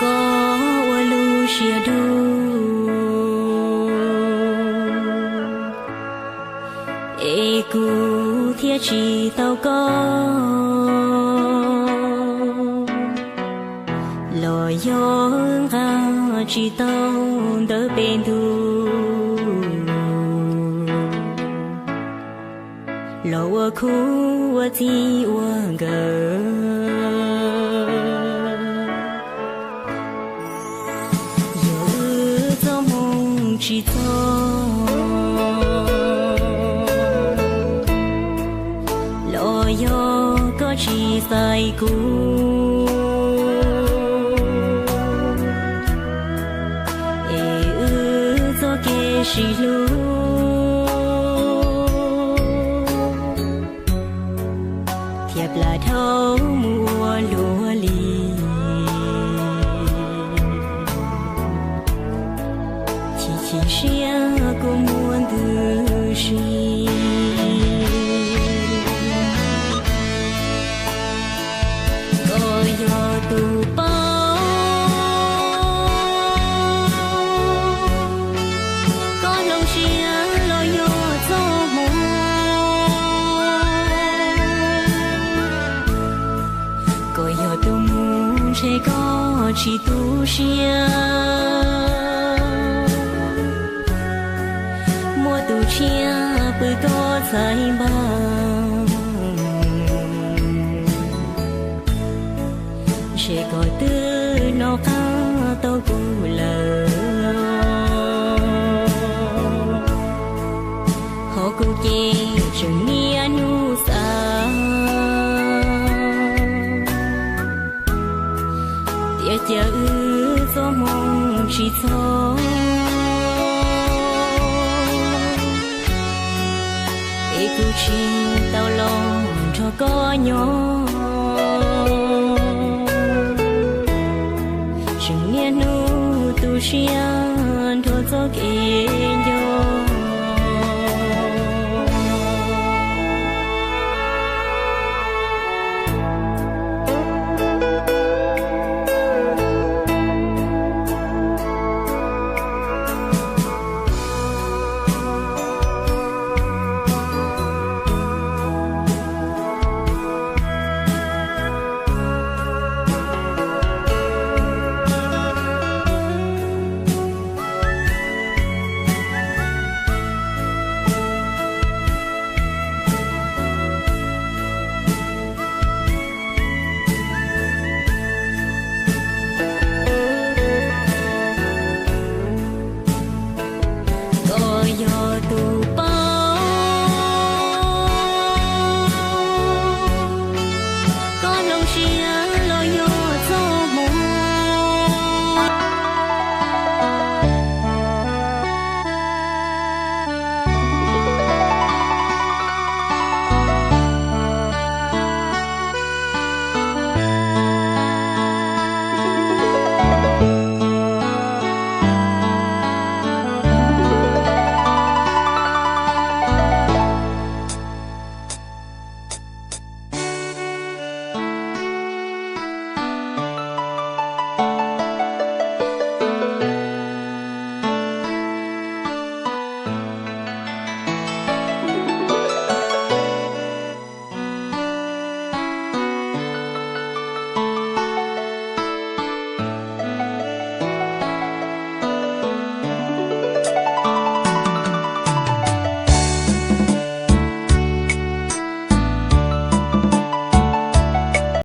Koj ua lub siab dub, es kuv thiaj tsis tau koj, los yog nqa tsis tau ntawv pem ntuj, los ua khub ua txij ua nkawm. Yog wb txoj hmoo tsis txog, los yog koj tsis xaiv kuv, es wb txoj kev sib hlub thiaj plam dhau mus ua luaj li. Chim chim siab kua muag ntws si. Koj yog tus paub, koj hloov siab los yog txoj hmoo. Koj yog tus mus ntshe koj tsis tu siab, muaj tus tshiab pw koj txhais npag. Ntshe koj twb hnov qab tau kuv lawm, ho kuv ces tseem niaj hnub xav, tias cas wb txoj hmoo tsis txog, es kuv tsis tau los nrog koj nyob. Tseem niaj hnub tu siab nrog txoj kev